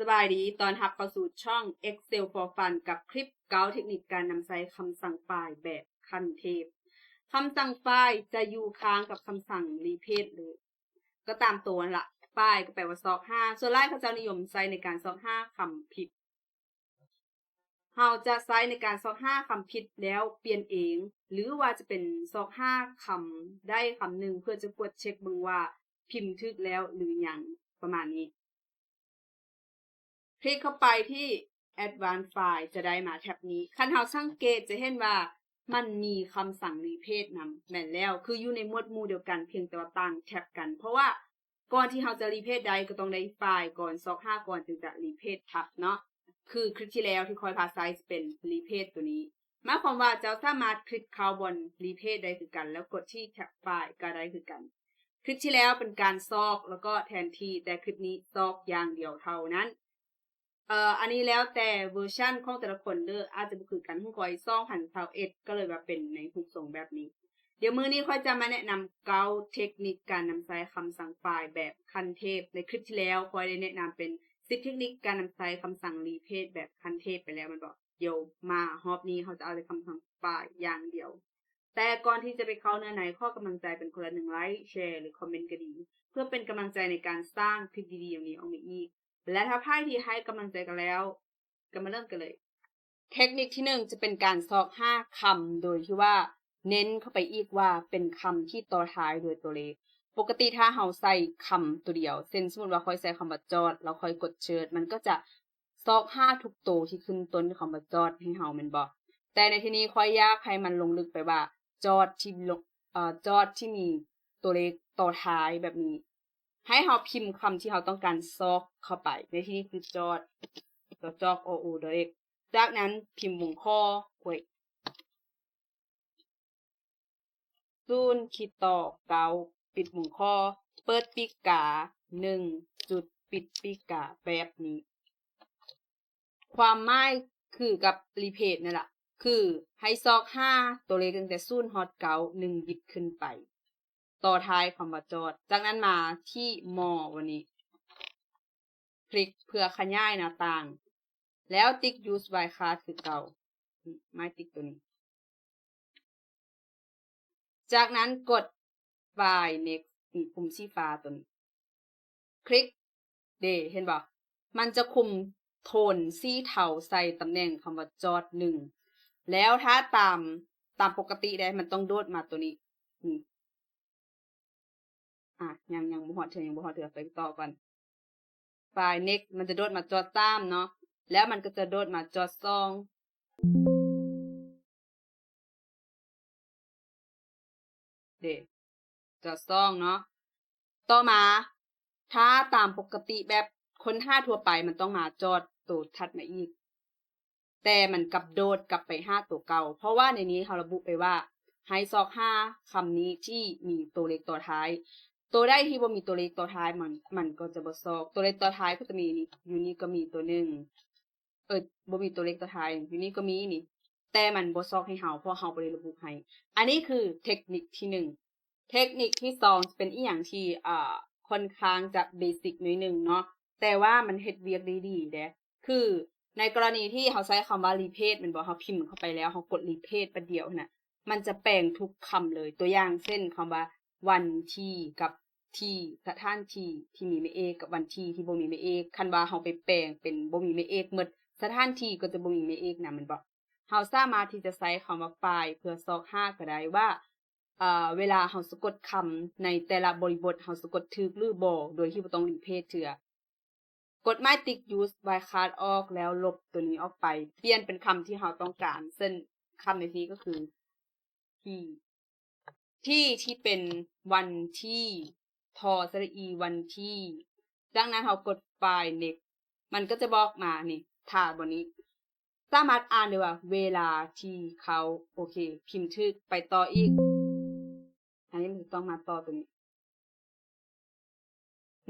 ສະບາຍດີ ຕ້ອນຮັບເຂົ້າສູ່ຊ່ອງ Excel for Fun ກັບຄລິບເກົ້າເທັກນິກການນຳໃຊ້ຄຳສັ່ງ find ແບບຂັ້ນເທບ. ຄຳສັ່ງ find ຈະຢູ່ຂ້າງກັບຄຳສັ່ງ replace ຫຼື ກໍຕາມໂຕຫັ້ນລະ. Find ກໍແປວ່າຊອກຫາ, ສ່ວນຫຼາຍເຂົາເຈົ້ານິຍົມໃຊ້ໃນການຊອກຫາຄຳຜິດ. ເຮົາຈະໃຊ້ໃນການຊອກຫາຄຳຜິດແລ້ວປ່ຽນເອງ ຫຼືວ່າຈະເປັນຊອກຫາຄຳໃດຄຳໜຶ່ງ ເພື່ອຈະກວດເຊັກເບິ່ງວ່າພິມຖືກແລ້ວຫຼືຍັງ ປະມານນີ້. ຄລິກເຂົ້າໄປທີ່ Advanced Find ຈະໄດ້ມາແທັບນີ້. ຄັນເຮົາສັງເກດຈະເຫັນວ່າມັນມີຄຳສັ່ງ replace ນຳ. ແມ່ນແລ້ວ, ຄືຢູ່ໃນໝວດໝູ່ດຽວກັນ, ພຽງແຕ່ວ່າຕ່າງແທັບກັນ. ເພາະວ່າກ່ອນທີ່ເຮົາຈະ replace ໄດ້ ກໍຕ້ອງໄດ້ find ກ່ອນ, ຊອກຫາກ່ອນ, ຈຶ່ງຈະ replace ທັບເນາະ. ຄືຄລິບທີ່ແລ້ວທີ່ຂ້ອຍພາໃຊ້ຈະເປັນ replace ຕົວນີ້. ໝາຍຄວາມວ່າເຈົ້າສາມາດຄລິກເຂົ້າບ່ອນ replace ໄດ້ຄືກັນ ແລ້ວກົດທີ່ແທັບ find ກໍໄດ້ຄືກັນ. ຄລິບທີ່ແລ້ວເປັນການຊອກ ແລ້ວກໍແທນທີ່, ແຕ່ຄລິບນີ້ຊອກຢ່າງດຽວເທົ່ານັ້ນ. ເອີ ອັນນີ້ແລ້ວແຕ່ເວີຊັນຂອງແຕ່ລະຄົນເດີ, ອາດຈະບໍ່ຄືກັນ. ຂອງຂ້ອຍສອງພັນຊາວເອັດ ກໍເລີຍວ່າເປັນໃນຮູບຊົງແບບນີ້. ດຽວມື້ນີ້ຂ້ອຍຈະມາແນະນຳເກົ້າເທັກນິກການນຳໃຊ້ຄຳສັ່ງ find ແບບຂັ້ນເທບ. ໃນຄລິບທີ່ແລ້ວຂ້ອຍໄດ້ແນະນຳເປັນສິບເທັກນິກການນຳໃຊ້ຄຳສັ່ງ replace ແບບຂັ້ນເທບໄປແລ້ວແມ່ນບໍ່? ດຽວມາຮອບນີ້ເຮົາຈະເອົາແຕ່ຄຳສັ່ງ find ຢ່າງດຽວ. ແຕ່ກ່ອນທີ່ຈະໄປເຂົ້າເນື້ອໃນ, ຂໍກຳລັງໃຈເປັນຄົນລະໜຶ່ງໄລ, ແຊ ຫຼື ຄອມເມັນກໍດີ, ເພື່ອເປັນກຳລັງໃຈໃນການສ້າງຄລິບດີໆຢ່າງນີ້ອອກມາອີກ. ແລະ ຖ້າໃຜທີ່ໃຫ້ກຳລັງໃຈກັນແລ້ວ, ກໍມາເລີ່ມກັນເລີຍ. ເທັກນິກທີໜຶ່ງຈະເປັນການຊອກຫາຄຳໂດຍທີ່ວ່າເນັ້ນເຂົ້າໄປອີກວ່າເປັນຄຳທີ່ຕໍ່ທ້າຍດ້ວຍຕົວເລກ. ປົກກະຕິຖ້າເຮົາໃສ່ຄຳຕົວດຽວ, ເຊັ່ນ ສົມມຸດວ່າຂ້ອຍໃສ່ຄຳວ່າຈອດ ແລ້ວຂ້ອຍກົດເຊີດ, ມັນກໍຈະຊອກຫາທຸກໂຕທີ່ຂຶ້ນຕົ້ນຄຳວ່າຈອດໃຫ້ເຮົາແມ່ນບໍ່? ແຕ່ໃນທີ່ນີ້ຂ້ອຍຢາກໃຫ້ມັນລົງລຶກໄປວ່າຈອດທີ່ລົງ ເອີ ຈອດທີ່ມີຕົວເລກຕໍ່ທ້າຍແບບນີ້. ໃຫ້ເຮົາພິມຄຳທີ່ເຮົາຕ້ອງການຊອກເຂົ້າໄປ. ໃນທີ່ນີ້ຄືຈອດ, ຈອດ ຈອກ ອ ໂອ ດອເດັກ. ຈາກນັ້ນພິມວົງຂໍ້, ໂອ້ຍ, ສູນຂີດຕໍ່ເກົ້າ ປິດວົງຂໍ້, ເປີດປີກກາ ໜຶ່ງ ຈຸດ ປິດປີກກາ ແບບນີ້. ຄວາມໝາຍຄືກັບ replace ນັ້ນລະ, ຄືໃຫ້ຊອກຫາຕົວເລກຕັ້ງແຕ່ສູນຮອດເກົ້າ ໜຶ່ງບິດຂຶ້ນໄປ ຕໍ່ທ້າຍຄຳວ່າຈອດ. ຈາກນັ້ນມາທີ່ more ວັນນີ້ ຄລິກເພື່ອຂະຫຍາຍໜ້າຕ່າງ ແລ້ວຕິກ use wildcard ຄືເກົ່າ, ໝາຍຕິກຕົວນີ້. ຈາກນັ້ນກົດ find next ນີ້, ປຸ່ມສີຟ້າຕົວນີ້. ຄລິກເດ, ເຫັນບໍ່? ມັນຈະຄຸມໂທນສີເທົາໃສ່ຕຳແໜ່ງຄຳວ່າຈອດ ໜຶ່ງ. ແລ້ວຖ້າຕາມ, ຕາມປົກກະຕິໄດ໋, ມັນຕ້ອງໂດດມາຕົວນີ້. ນີ້. ອ່ະ, ຍັງ, ຍັງບໍ່ຮອດເທື່ອ, ຍັງບໍ່ຮອດເທື່ອ, ໄປຕໍ່ກ່ອນ. Find next ມັນຈະໂດດມາຈອດ ສາມ ເນາະ, ແລ້ວມັນກໍຈະໂດດມາຈອດ ສອງ. ເດ, ຈອດ ສອງ ເນາະ. ຕໍ່ມາ, ຖ້າຕາມປົກກະຕິແບບຄົ້ນຫາທົ່ວໄປ, ມັນຕ້ອງມາຈອດໂຕຖັດມາອີກ. ແຕ່ມັນກັບໂດດກັບໄປຫາຕົວເກົ່າ, ເພາະວ່າໃນນີ້ເຮົາລະບຸໄປວ່າໃຫ້ຊອກຫາຄຳນີ້ທີ່ມີຕົວເລກຕໍ່ທ້າຍ. ຕົວໃດທີ່ບໍ່ມີຕົວເລກຕໍ່ທ້າຍ ມັນ, ມັນກໍຈະບໍ່ຊອກ. ຕົວເລກຕໍ່ທ້າຍກໍຈະມີນີ້, ຢູ່ນີ້ກໍມີຕົວໜຶ່ງ. ເອີ, ບໍ່ມີຕົວເລກຕໍ່ທ້າຍ, ຢູ່ນີ້ກໍມີນີ້. ແຕ່ມັນບໍ່ຊອກໃຫ້ເຮົາ, ເພາະເຮົາບໍ່ໄດ້ລະບຸໃຫ້. ອັນນີ້ຄືເທັກນິກທີໜຶ່ງ. ເທັກນິກທີສອງຈະເປັນອີ່ຫຍັງທີ່, ເອີ, ຄ່ອນຂ້າງຈະເບສິກໜ້ອຍໜຶ່ງເນາະ, ແຕ່ວ່າມັນເຮັດວຽກໄດ້ດີເດ້. ຄືໃນກໍລະນີທີ່ເຮົາໃຊ້ຄຳວ່າ replace ແມ່ນບໍ່? ເຮົາພິມເຂົ້າໄປແລ້ວ ເຮົາກົດ replace ປະດຽວຫັ້ນນະ, ມັນຈະແປງທຸກຄຳເລີຍ. ຕົວຢ່າງເຊັ່ນ ຄຳວ່າວັນທີກັບທີ, ສະຖານທີ່ທີ່ມີແມ່ເອກກັບວັນທີທີ່ບໍ່ມີແມ່ເອກ. ຄັນວ່າເຮົາໄປແປງເປັນບໍ່ມີແມ່ເອກໝົດ, ສະຖານທີ່ກໍຈະບໍ່ມີແມ່ເອກນຳ, ແມ່ນບໍ່? ເຮົາສາມາດທີ່ຈະໃຊ້ຄຳວ່າ find ເພື່ອຊອກຫາກໍໄດ້ວ່າ ເອີ ເວລາເຮົາສະກົດຄຳໃນແຕ່ລະບໍລິບົດ ເຮົາສະກົດຖືກຫຼືບໍ່ ໂດຍທີ່ບໍ່ຕ້ອງ replace ເທື່ອ. ກົດໝາຍຕິກ use wildcard ອອກ ແລ້ວລົບຕົວນີ້ອອກໄປ, ປ່ຽນເປັນຄຳທີ່ເຮົາຕ້ອງການ, ເຊັ່ນ ຄຳໃນທີ່ນີ້ກໍຄື ທີ, ທີທີ່ເປັນວັນທີ, ທໍ ສະຫຼະອີ ວັນທີ. ຈາກນັ້ນເຮົາກົດ find next ມັນກໍຈະບອກມານີ້, ຖ້າບ່ອນນີ້ ສາມາດອ່ານໄດ້ວ່າເວລາທີ່ເຂົ້າ. ໂອເຄ, ພິມຖືກ, ໄປຕໍ່ອີກ. ອັນນີ້ມັນຈະຕ້ອງມາຕໍ່ຕົວນີ້.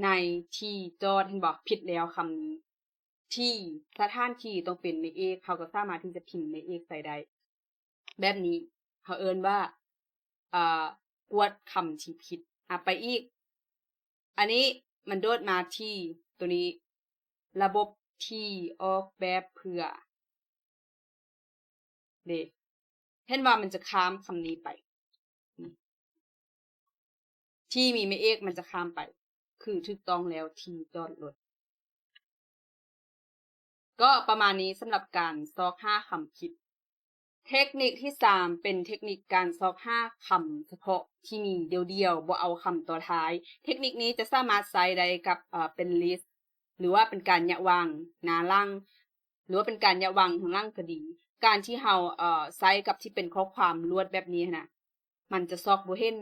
ໃນທີ່ຈອດ, ເຫັນບໍ່? ຜິດແລ້ວຄຳນີ້. ທີ່, ສະຖານທີ່ຕ້ອງເປັນແມ່ເອກ, ເຮົາກໍສາມາດທີ່ຈະພິມແມ່ເອກໃສ່ໄດ້. ແບບນີ້ເຮົາເອີ້ນວ່າ, ເອີ, ກວດຄຳທີ່ຜິດ. ອາ, ໄປອີກ. ອັນນີ້ມັນໂດດມາທີ່ຕົວນີ້, ລະບົບ ທີ່ອອກແບບເພື່ອ ເດ້ ເຫັນວ່າມັນຈະຂ້າມຄຳນີ້ໄປ ທີ່ມີແມ່ເອກມັນຈະຂ້າມໄປ ຄືຖືກຕ້ອງແລ້ວ ທີ່ຈອດລົດ. ກໍປະມານນີ້ສຳລັບການຊອກຫາຄຳຜິດ. ເທັກນິກທີສາມ ເປັນເທັກນິກການຊອກຫາຄຳສະເພາະທີ່ມີດ່ຽວໆ ບໍ່ເອົາຄຳຕໍ່ທ້າຍ. ເທັກນິກນີ້ຈະສາມາດໃຊ້ໄດ້ກັບ ເອີ ເປັນລິດ ຫຼືວ່າເປັນການຍະຫວ່າງໜ້າຫຼັງ ຫຼືວ່າເປັນການຍະຫວ່າງທາງຫຼັງກໍດີ. ການທີ່ເຮົາ ເອີ ໃຊ້ກັບທີ່ເປັນຂໍ້ຄວາມລວດແບບນີ້ຫັ້ນນະ ມັນຈະຊອກບໍ່ເຫັນ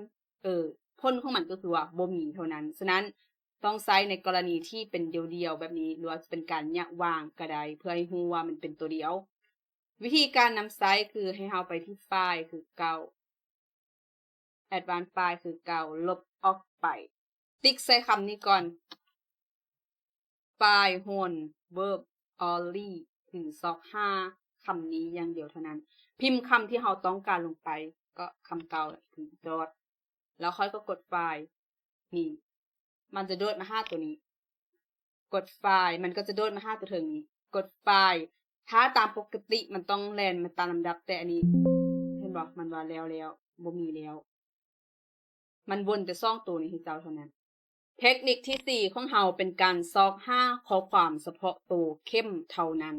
ເອີ ຜົນຂອງມັນກໍຄືວ່າບໍ່ມີເທົ່ານັ້ນ. ສະນັ້ນ ຕ້ອງໃຊ້ໃນກໍລະນີທີ່ເປັນດ່ຽວໆແບບນີ້ ຫຼືວ່າເປັນການຍະຫວ່າງກໍໄດ້ ເພື່ອໃຫ້ຮູ້ວ່າມັນເປັນຕົວດຽວ. ວິທີການນຳໃຊ້ຄືໃຫ້ເຮົາໄປທີ່ຟາຍຄືເກົ່າ ແອັດວານຟາຍຄືເກົ່າ ລົບອອກໄປ ຕິກໃສ່ຄຳນີ້ກ່ອນ ຟາຍໂຮນເວີບ ອອນລີ ຄືຊອກຫາຄຳນີ້ຢ່າງດຽວເທົ່ານັ້ນ. ພິມຄຳທີ່ເຮົາຕ້ອງການລົງໄປ ກໍຄຳເກົ່າ ຄືຈອດ ແລ້ວຂ້ອຍກໍກົດຟາຍ ນີ້ ມັນຈະໂດດມາຫາຕົວນີ້ ກົດຟາຍ ມັນກໍຈະໂດດມາຫາຕົວເທິງນີ້ ກົດຟາຍ. ຖ້າຕາມປົກກະຕິມັນຕ້ອງແລ່ນມາຕາມລຳດັບ ແຕ່ອັນນີ້ ເຫັນບໍ່ ມັນວ່າແລ້ວແລ້ວ ບໍ່ມີແລ້ວ. ມັນວົນແຕ່ສອງໂຕນີ້ໃຫ້ເຈົ້າເທົ່ານັ້ນ. ເທັກນິກທີສີ່ຂອງເຮົາເປັນການຊອກຫາຂໍ້ຄວາມສະເພາະໂຕເຂັ້ມເທົ່ານັ້ນ.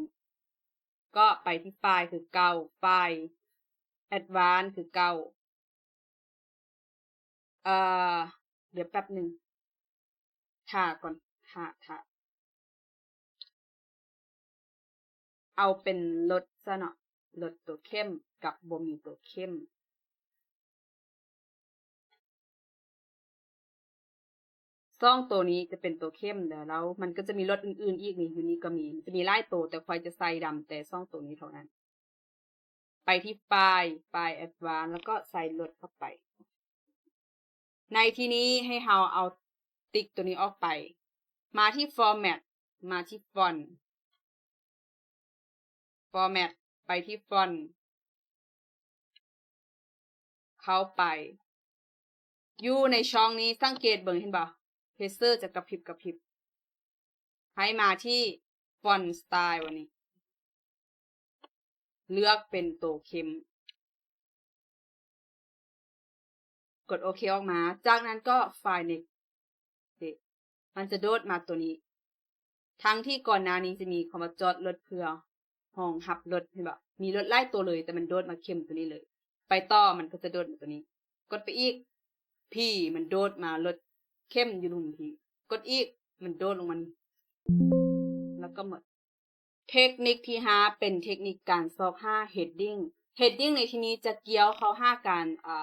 ກໍໄປທີ່ຟາຍຄືເກົ່າ ຟາຍແອັດວານຄືເກົ່າ. ເອີ ດຽວແປັບໜຶ່ງ ຖ້າກ່ອນ ຖ້າ ຖ້າ ເອົາເປັນລົດຊະເນາະ ລົດໂຕເຂັ້ມກັບບໍ່ມີໂຕເຂັ້ມ. ສອງໂຕນີ້ຈະເປັນໂຕເຂັ້ມ ແລ້ວມັນກໍຈະມີລົດອື່ນໆອີກນີ້ ຢູ່ນີ້ກໍມີ ມັນຈະມີຫຼາຍໂຕ ແຕ່ຂ້ອຍຈະໃສ່ດຳແຕ່ສອງໂຕນີ້ເທົ່ານັ້ນ. ໄປທີ່ຟາຍ ຟາຍແອັດວານ ແລ້ວກໍໃສ່ລົດເຂົ້າໄປ. ໃນທີ່ນີ້ໃຫ້ເຮົາເອົາຕິກໂຕນີ້ອອກໄປ ມາທີ່ຟໍແມັດ ມາທີ່ຟອນ ຟໍແມັດ ໄປທີ່ຟອນ ເຂົ້າໄປ ຢູ່ໃນຊ່ອງນີ້ ສັງເກດເບິ່ງ ເຫັນບໍ່ ເຄີເຊີຈະກະພິບກະພິບ. ໃຫ້ມາທີ່ຟອນສະໄຕລ໌ ບາດນີ້ ເລືອກເປັນໂຕເຂັ້ມ ກົດໂອເຄອອກມາ. ຈາກນັ້ນກໍຟາຍເນັກ ເດ ມັນຈະໂດດມາຕົວນີ້ ທັງທີ່ກ່ອນໜ້ານີ້ຈະມີຄຳວ່າຈອດລົດເພື່ອຮອງຮັບລົດ ເຫັນບໍ່ ມີລົດຫຼາຍໂຕເລີຍ ແຕ່ມັນໂດດມາເຂັ້ມຕົວນີ້ເລີຍ. ໄປຕໍ່ມັນກໍຈະໂດດມາຕົວນີ້ ກົດໄປອີກ ພີ ມັນໂດດມາລົດເຂັ້ມຢູ່ລຸ່ມພີ ກົດອີກ ມັນໂດດລົງມານີ້ ແລ້ວກໍໝົດ. ເທັກນິກທີຫ້າ ເປັນເທັກນິກການຊອກຫາເຮັດດິ້ງ. ເຮັດດິ້ງໃນທີ່ນີ້ຈະກ່ຽວເຂົ້າຫາການ ເອີ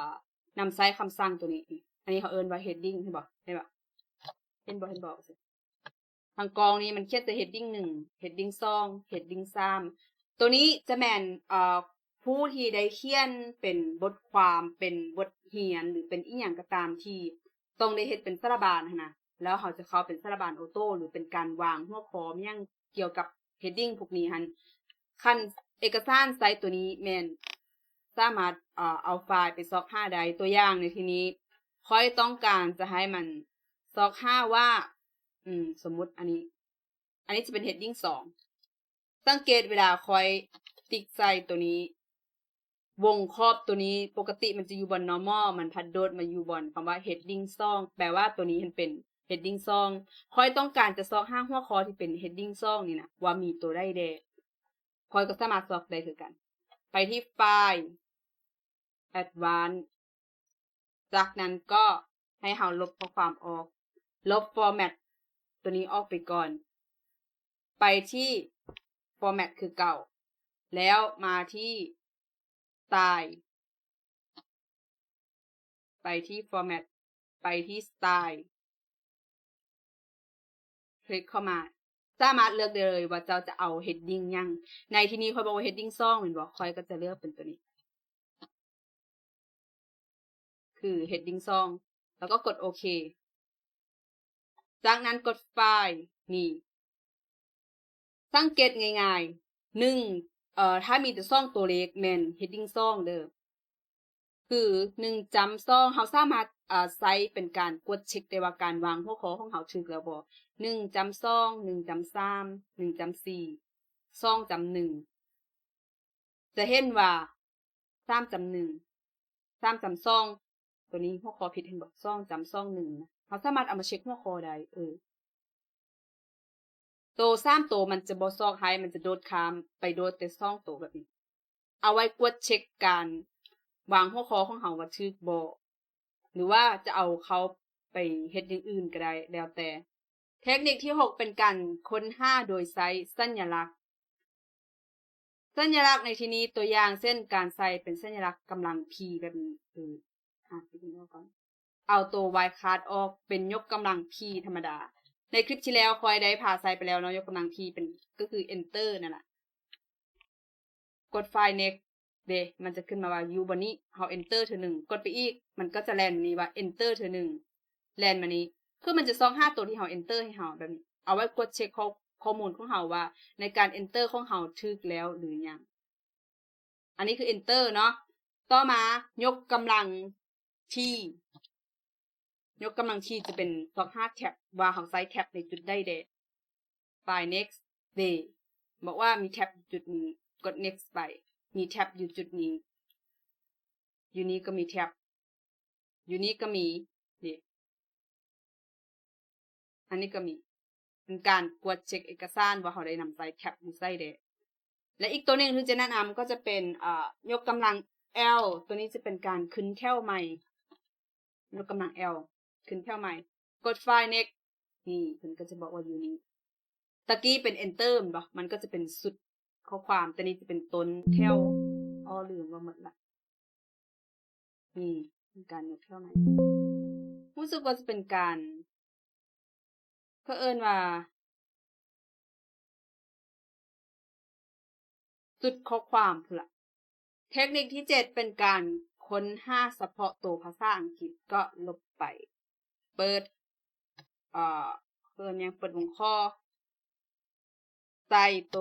ນຳໃຊ້ຄຳສັ່ງຕົວນີ້ ອັນນີ້ເຂົາເອີ້ນວ່າເຮັດດິ້ງ ເຫັນບໍ່ ເຫັນບໍ່ ເຫັນບໍ່ ເຫັນບໍ່? ທາງກ້ອງນີ້ມັນຂຽນແຕ່ເຮັດດິ້ງໜຶ່ງ ເຮັດດິ້ງສອງ ເຮັດດິ້ງສາມ ຕົວນີ້ຈະແມ່ນ ເອີ ຜູ້ທີ່ໄດ້ຂຽນເປັນບົດຄວາມ ເປັນບົດຮຽນ ຫຼື ເປັນອີ່ຫຍັງກໍຕາມທີ່ຕ້ອງໄດ້ເຮັດເປັນສາລະບານຫັ້ນນະ ແລ້ວເຮົາຈະເຂົ້າເປັນສາລະບານໂອໂຕ້ ຫຼື ເປັນການວາງຫົວຂໍ້ຫຍັງກ່ຽວກັບເຮັດດິ້ງພວກນີ້ຫັ້ນ ຄັນເອກະສານໄຊໂຕນີ້ແມ່ນສາມາດ ເອີ ເອົາຟາຍໄປຊອກຫາໄດ້. ຕົວຢ່າງໃນທີ່ນີ້ ຂ້ອຍຕ້ອງການຈະໃຫ້ມັນຊອກຫາວ່າ ອືມ ສົມມຸດອັນນີ້ ອັນນີ້ຈະເປັນເຮັດດິ້ງສອງ ສັງເກດເວລາຂ້ອຍຕິກໃສ່ໂຕນີ້ ວົງຂອບໂຕນີ້ ປົກກະຕິມັນຈະຢູ່ບ່ອນນໍມໍ ມັນພັດໂດດມາຢູ່ບ່ອນຄຳວ່າເຮັດດິ້ງສອງ ແປວ່າໂຕນີ້ຫັ້ນເປັນເຮັດດິ້ງສອງ. ຂ້ອຍຕ້ອງການຈະຊອກຫາຫົວຂໍ້ທີ່ເປັນເຮັດດິ້ງສອງນີ້ນະ ວ່າມີໂຕໃດແດ່ ຂ້ອຍກໍສາມາດຊອກໄດ້ຄືກັນ. ໄປທີ່ຟາຍ ແອັດວານ ຈາກນັ້ນກໍໃຫ້ເຮົາລົບຂໍ້ຄວາມອອກ ລົບຟໍແມັດຕົວນີ້ອອກໄປກ່ອນ ໄປທີ່ຟໍແມັດຄືເກົ່າ ແລ້ວມາທີ່ສະໄຕລ໌ ໄປທີ່ຟໍແມັດ ໄປທີ່ສະໄຕລ໌ ຄລິກເຂົ້າມາ ສາມາດເລືອກໄດ້ເລີຍວ່າເຈົ້າຈະເອົາເຮັດດິ້ງຫຍັງ. ໃນທີ່ນີ້ຂ້ອຍບອກວ່າເຮັດດິ້ງສອງແມ່ນບໍ່? ຂ້ອຍກໍຈະເລືອກເປັນຕົວນີ້ ຄືເຮັດດິ້ງສອງ ແລ້ວກໍກົດໂອເຄ. ຈາກນັ້ນກົດຟາຍ ນີ້ ສັງເກດງ່າຍໆ ໜຶ່ງ ເອີ ຖ້າມີແຕ່ສອງຕົວເລກແມ່ນເຮັດດິ້ງສອງເດີ ຄື ໜຶ່ງຈ້ຳສອງ ເຮົາສາມາດ ອາ ໃຊ້ເປັນການກວດເຊັກໄດ້ວ່າການວາງຫົວຂໍ້ຂອງເຮົາຖືກແລ້ວບໍ່. ໜຶ່ງຈ້ຳສອງ ໜຶ່ງຈ້ຳສາມ ໜຶ່ງຈ້ຳສີ່ ສອງຈ້ຳໜຶ່ງ ຈະເຫັນວ່າ ສາມຈ້ຳໜຶ່ງ ສາມຈ້ຳສອງ ໂຕນີ້ຫົວຂໍ້ຜິດ ເຫັນບໍ່? ສອງຈ້ຳສອງໜຶ່ງນະ ເຮົາສາມາດເອົາມາເຊັກຫົວຂໍ້ໄດ້. ເອີ ໂຕສາມໂຕມັນຈະບໍ່ຊອກໃຫ້ ມັນຈະໂດດຂ້າມໄປໂດດແຕ່ສອງໂຕແບບນີ້ ເອົາໄວ້ກວດເຊັກການວາງຫົວຂໍ້ຂອງເຮົາວ່າຖືກບໍ່ ຫຼືວ່າຈະເອົາເຂົ້າໄປເຮັດຢ່າງອື່ນກໍໄດ້ ແລ້ວແຕ່. ເທັກນິກທີຫົກ ເປັນການຄົ້ນຫາໂດຍໃຊ້ສັນຍະລັກ. ສັນຍະລັກໃນທີ່ນີ້ ຕົວຢ່າງເຊັ່ນ ການໃສ່ເປັນສັນຍະລັກກຳລັງ P ແບບນີ້ ເອີ ຫາຕິດມັນອອກກ່ອນ ເອົາໂຕ wildcard ອອກ ເປັນຍົກກຳລັງ P ທຳມະດາ. ໃນຄລິບທີ່ແລ້ວຂ້ອຍໄດ້ພາໃສ່ໄປແລ້ວເນາະ ຍົກກຳລັງ P ເປັນ ກໍຄື Enter ນັ້ນລະ. ກົດໄຟລ໌ Next ເດ ມັນຈະຂຶ້ນມາວ່າຢູ່ບ່ອນນີ້ ເຮົາ Enter ເທື່ອໜຶ່ງ ກົດໄປອີກ ມັນກໍຈະແລ່ນນີ້ວ່າ Enter ເທື່ອໜຶ່ງ ແລ່ນມານີ້ ຄືມັນຈະຊອກຫາໂຕທີ່ເຮົາ Enter ໃຫ້ເຮົາແບບນີ້ ເອົາໄວ້ກວດເຊັກຂໍ້ ຂໍ້ມູນຂອງເຮົາວ່າໃນການ Enter ຂອງເຮົາຖືກແລ້ວຫຼືຍັງ. ອັນນີ້ຄື Enter ເນາະ. ຕໍ່ມາ ຍົກກຳລັງ T ຍົກກຳລັງ T ຈະເປັນຊອກຫາ Tab ວ່າເຮົາໃຊ້ Tab ໃນຈຸດໃດແດ່. ໄຟລ໌ Next ເດ ບອກວ່າມີ Tab ຢູ່ຈຸດນີ້ ກົດ Next ໄປ ມີ Tab ຢູ່ຈຸດນີ້ ຢູ່ນີ້ກໍມີ Tab ຢູ່ນີ້ກໍມີເດ ອັນນີ້ກໍມີ ເປັນການກວດເຊັກເອກະສານວ່າເຮົາໄດ້ນຳໃຊ້ Tab ຢູ່ໃສແດ່. ແລະ ອີກຕົວໜຶ່ງທີ່ຈະແນະນຳກໍຈະເປັນ ເອີ ຍົກກຳລັງ L ຕົວນີ້ຈະເປັນການຂຶ້ນແຖວໃໝ່ ຍົກກຳລັງ L ຂຶ້ນແຖວໃໝ່ ກົດໄຟລ໌ Next ນີ້ ເພິ່ນກໍຈະບອກວ່າຢູ່ນີ້ ຕະກີ້ເປັນ Enter ແມ່ນບໍ່? ມັນກໍຈະເປັນຊຸດຂໍ້ຄວາມ ແຕ່ນີ້ຈະເປັນຕົ້ນແຖວ ອໍ ລືມວ່າໝົດລະ ນີ້ເປັນການຍົກແຖວໃໝ່ ຮູ້ສຶກວ່າຈະເປັນການ ເຂົາເອີ້ນວ່າ ຊຸດຂໍ້ຄວາມພຸ້ນລະ. ເທັກນິກທີເຈັດ ເປັນການຄົ້ນຫາສະເພາະໂຕພາສາອັງກິດ ກໍລົບໄປ ເປີດ ເອີ ເອີ້ນຫຍັງ ເປີດວົງຂໍ້ ໃສ່ໂຕ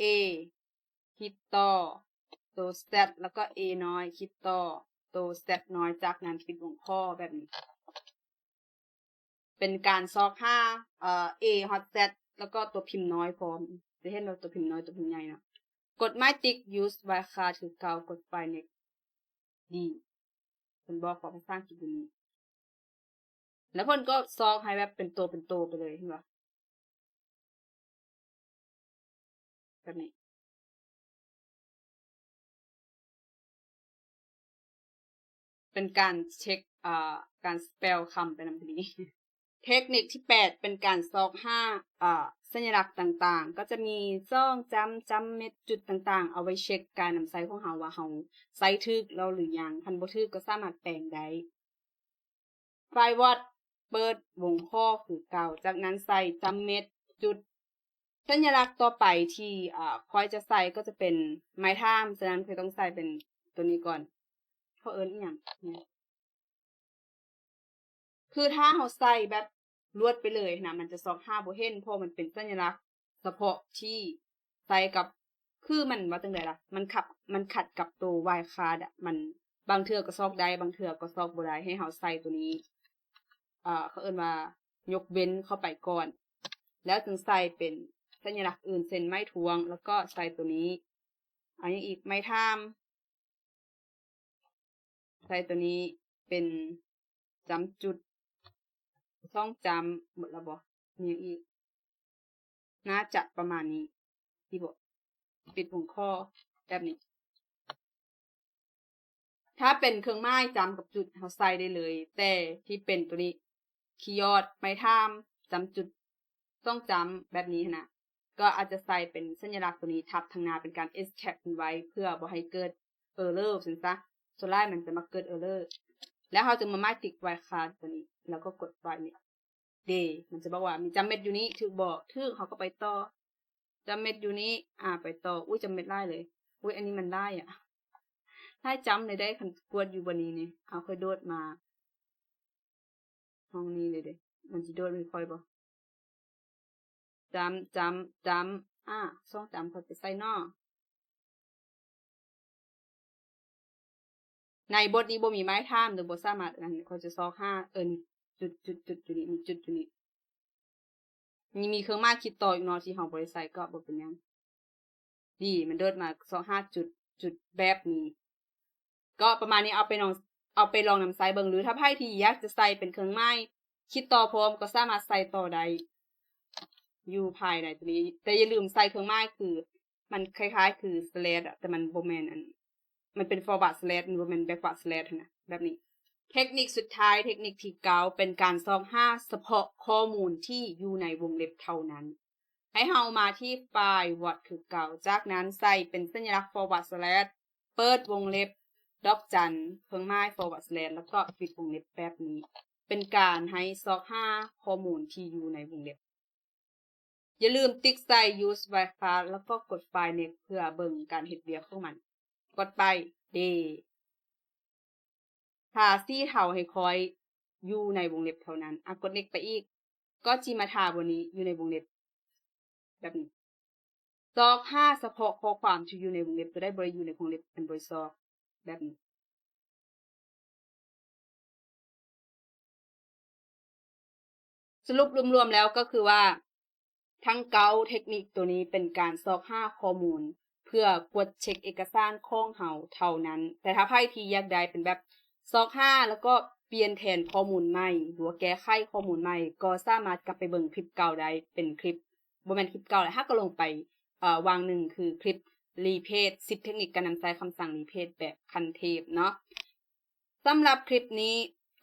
A ຄິດຕໍ່ ໂຕ Z ແລ້ວກໍ A ນ້ອຍ ຄິດຕໍ່ ໂຕ Z ນ້ອຍ ຈາກນັ້ນປິດວົງຂໍ້ແບບນີ້. ເປັນການຊອກຫາ ເອີ A ຮອດ Z ແລ້ວກໍຕົວພິມນ້ອຍພ້ອມ ຈະເຫັນວ່າຕົວພິມນ້ອຍ ຕົວພິມໃຫຍ່ເນາະ. ກົດໝາຍຕິກ Use Wildcard ຄືເກົ່າ ກົດໄຟລ໌ Next ດີ ເພິ່ນບອກເວົ້າພາສາອັງກິດຢູ່ນີ້ ແລ້ວເພິ່ນກໍຊອກໃຫ້ແບບເປັນໂຕເປັນໂຕໄປເລີຍ ເຫັນບໍ່? ແບບນີ້ ເປັນການເຊັກ ເອີ ການສະເປວຄຳໄປນຳ ພໍດີ. ເທັກນິກທີແປດ ເປັນການຊອກຫາ ເອີ ສັນຍະລັກຕ່າງໆ ກໍຈະມີຊ່ອງຈ້ຳ ຈ້ຳເມັດ ຈຸດຕ່າງໆ ເອົາໄວ້ເຊັກການນຳໃຊ້ຂອງເຮົາວ່າເຮົາໃຊ້ຖືກແລ້ວຫຼືຍັງ ຄັນບໍ່ຖືກກໍສາມາດແປງໄດ້. ໄຟລ໌ What ເປີດວົງຂໍ້ຄືເກົ່າ ຈາກນັ້ນໃສ່ຈ້ຳເມັດ ຈຸດ. ສັນຍະລັກຕໍ່ໄປທີ່ ເອີ ຂ້ອຍຈະໃສ່ກໍຈະເປັນໄມ້ຖາມ ສະນັ້ນຂ້ອຍຕ້ອງໃສ່ເປັນຕົວນີ້ກ່ອນ ເຂົາເອີ້ນອີ່ຫຍັງນີ້ ຄືຖ້າເຮົາໃສ່ແບບລວດໄປເລີຍນະ ມັນຈະຊອກຫາບໍ່ເຫັນ ເພາະມັນເປັນສັນຍະລັກສະເພາະທີ່ໃສ່ກັບ ຄືມັນວ່າຈັ່ງໃດລະ ມັນຂັດ ມັນຂັດກັບໂຕ Wildcard ອະ ມັນ ບາງເທື່ອກໍຊອກໄດ້ ບາງເທື່ອກໍຊອກບໍ່ໄດ້ ໃຫ້ເຮົາໃສ່ໂຕນີ້ ເອີ ເຂົາເອີ້ນວ່າຍົກເວັ້ນເຂົ້າໄປກ່ອນ ແລ້ວຈຶ່ງໃສ່ເປັນສັນຍະລັກອື່ນ ເຊັ່ນໄມ້ທວງ ແລ້ວກໍໃສ່ໂຕນີ້ ເອົາຫຍັງອີກ ໄມ້ຖາມ ໃສ່ໂຕນີ້ເປັນຈ້ຳຈຸດ ຊ່ອງຈ້ຳ ໝົດແລ້ວບໍ່? ມີຫຍັງອີກ? ໜ້າຈະປະມານນີ້ ທີ່ບອກ ປິດຫົວຂໍ້ແບບນີ້. ຖ້າເປັນເຄື່ອງໝາຍຈ້ຳກັບຈຸດ ເຮົາໃສ່ໄດ້ເລີຍ ແຕ່ທີ່ເປັນໂຕນີ້ ຄີຍອດ ໄມ້ຖາມ ຈ້ຳຈຸດ ຊ່ອງຈ້ຳ ແບບນີ້ຫັ້ນນະ ກໍອາດຈະໃສ່ເປັນສັນຍະລັກໂຕນີ້ທັບທາງໜ້າ ເປັນການ escape ມັນໄວ້ ເພື່ອບໍ່ໃຫ້ເກີດ error ວ່າຊັ້ນຊະ. ສ່ວນຫຼາຍມັນຈະມັກເກີດ error ແລ້ວເຮົາຈຶ່ງມາໝາຍຕິກ wildcard ຕົວນີ້ ແລ້ວກໍກົດໄວ້ນີ້ ເດ ມັນຈະບອກວ່າມີຈ້ຳເມັດຢູ່ນີ້ ຖືກບໍ່? ຖືກ ເຮົາກໍໄປຕໍ່ ຈ້ຳເມັດຢູ່ນີ້ ອາ ໄປຕໍ່. ອຸ້ຍ ຈ້ຳເມັດຫຼາຍເລີຍ ອຸ້ຍ ອັນນີ້ມັນຫຼາຍອະ ຫຼາຍຈ້ຳເລີຍເດ້. ຄັນກວດຢູ່ບ່ອນນີ້ນີ້ ເອົາ ຂ້ອຍໂດດມາ ຫ້ອງນີ້ເລີຍເດ້ ມັນຊິໂດດໃຫ້ຂ້ອຍບໍ່? ຈ້ຳ ຈ້ຳ ຈ້ຳ ອາ ຊ່ອງຈ້ຳຂ້ອຍໄປໃສ່ເນາະ. ໃນບົດນີ້ບໍ່ມີໄມ້ຖາມ ຫຼືບໍ່ສາມາດອັນນັ້ນ ເຂົາຈະຊອກຫາ ເອີ ຈຸດ ຈຸດ ຈຸດຢູ່ນີ້ ມີຈຸດຢູ່ນີ້ ນີ້ມີເຄື່ອງໝາຍຄິດຕໍ່ອີກເນາະ ທີ່ເຮົາບໍ່ໄດ້ໃສ່ ກໍບໍ່ເປັນຫຍັງ. ນີ້ມັນໂດດມາຊອກຫາຈຸດ ຈຸດແບບນີ້ ກໍປະມານນີ້ ເອົາໄປລອງ ເອົາໄປລອງນຳໃຊ້ເບິ່ງ ຫຼືຖ້າໃຜທີ່ຢາກຈະໃສ່ເປັນເຄື່ອງໝາຍຄິດຕໍ່ພ້ອມ ກໍສາມາດໃສ່ຕໍ່ໄດ້ຢູ່ພາຍໃນຕົວນີ້ ແຕ່ຢ່າລືມໃສ່ເຄື່ອງໝາຍ ຄືມັນຄ້າຍໆຄື slash ອະ ແຕ່ມັນບໍ່ແມ່ນອັນ ມັນເປັນ forward slash ມັນບໍ່ແມ່ນ backward slash ຫັ້ນນະ ແບບນີ້. ເທັກນິກສຸດທ້າຍ ເທັກນິກທີເກົ້າ ເປັນການຊອກຫາສະເພາະຂໍ້ມູນທີ່ຢູ່ໃນວົງເລັບເທົ່ານັ້ນ. ໃຫ້ເຮົາມາທີ່ໄຟລ໌ Word ຄືເກົ່າ, ຈາກນັ້ນໃສ່ເປັນສັນຍະລັກ forward slash ເປີດວົງເລັບ ດອກຈັນ ເຄື່ອງໝາຍ forward slash ແລ້ວກໍປິດວົງເລັບແບບນີ້ ເປັນການໃຫ້ຊອກຫາຂໍ້ມູນທີ່ຢູ່ໃນວົງເລັບ. ຢ່າລືມຕິກໃສ່ Use Wildcard ແລ້ວກໍກົດໄຟລ໌ Next ເພື່ອເບິ່ງການເຮັດວຽກຂອງມັນ. ກົດໄປ D ທາສີເທົາໃຫ້ຂ້ອຍຢູ່ໃນວົງເລັບເທົ່ານັ້ນ. ອາ ກົດ Next ໄປອີກ ກໍຊິມາທາບ່ອນນີ້ຢູ່ໃນວົງເລັບ ແບບນີ້. ຊອກຫາສະເພາະຂໍ້ຄວາມທີ່ຢູ່ໃນວົງເລັບ ຕົວໃດບໍ່ໄດ້ຢູ່ໃນວົງເລັບ ມັນບໍ່ໄດ້ຊອກ ແບບນີ້. ສະຫຼຸບລວມໆແລ້ວກໍຄືວ່າ ທັງເກົ້າເທັກນິກໂຕນີ້ເປັນການຊອກຫາຂໍ້ມູນເພື່ອກວດເຊັກເອກະສານຂອງເຮົາເທົ່ານັ້ນ, ແຕ່ຖ້າໃຜທີ່ຢາກໄດ້ເປັນແບບຊອກຫາ ແລ້ວກໍປ່ຽນແທນຂໍ້ມູນໃໝ່ ຫຼືວ່າແກ້ໄຂຂໍ້ມູນໃໝ່ ກໍສາມາດກັບໄປເບິ່ງຄລິບເກົ່າໄດ້ ເປັນຄລິບ ບໍ່ແມ່ນຄລິບເກົ່າແຫຼະ ຫາກໍລົງໄປ ເອີ ຫວ່າງໜຶ່ງຄືຄລິບ Replace ສິບເທັກນິກການນຳໃຊ້ຄຳສັ່ງ Replace ແບບຂັ້ນເທບເນາະ. ສຳລັບຄລິບນີ້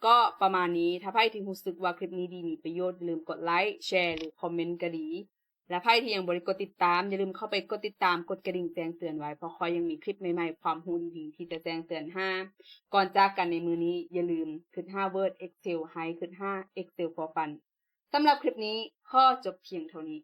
ກໍປະມານນີ້. ຖ້າໃຜທີ່ຮູ້ສຶກວ່າຄລິບນີ້ດີມີປະໂຫຍດ ຢ່າລືມກົດໄລ ແຊ ຫຼື ຄອມເມັນກໍດີ. ແລະ ໃຜທີ່ຍັງບໍ່ໄດ້ກົດຕິດຕາມ ຢ່າລືມເຂົ້າໄປກົດຕິດຕາມ ກົດກະດິ່ງແຈ້ງເຕືອນໄວ້ ເພາະຂ້ອຍຍັງມີຄລິບໃໝ່ໆ ຄວາມຮູ້ດີໆ ທີ່ຈະແຈ້ງເຕືອນຫາ. ກ່ອນຈາກກັນໃນມື້ນີ້ ຢ່າລືມຄຶດຫາ Word Excel ໃຫ້ຄຶດຫາ Excel for Fun. ສຳລັບຄລິບນີ້ຂໍຈົບພຽງເທົ່ານີ້.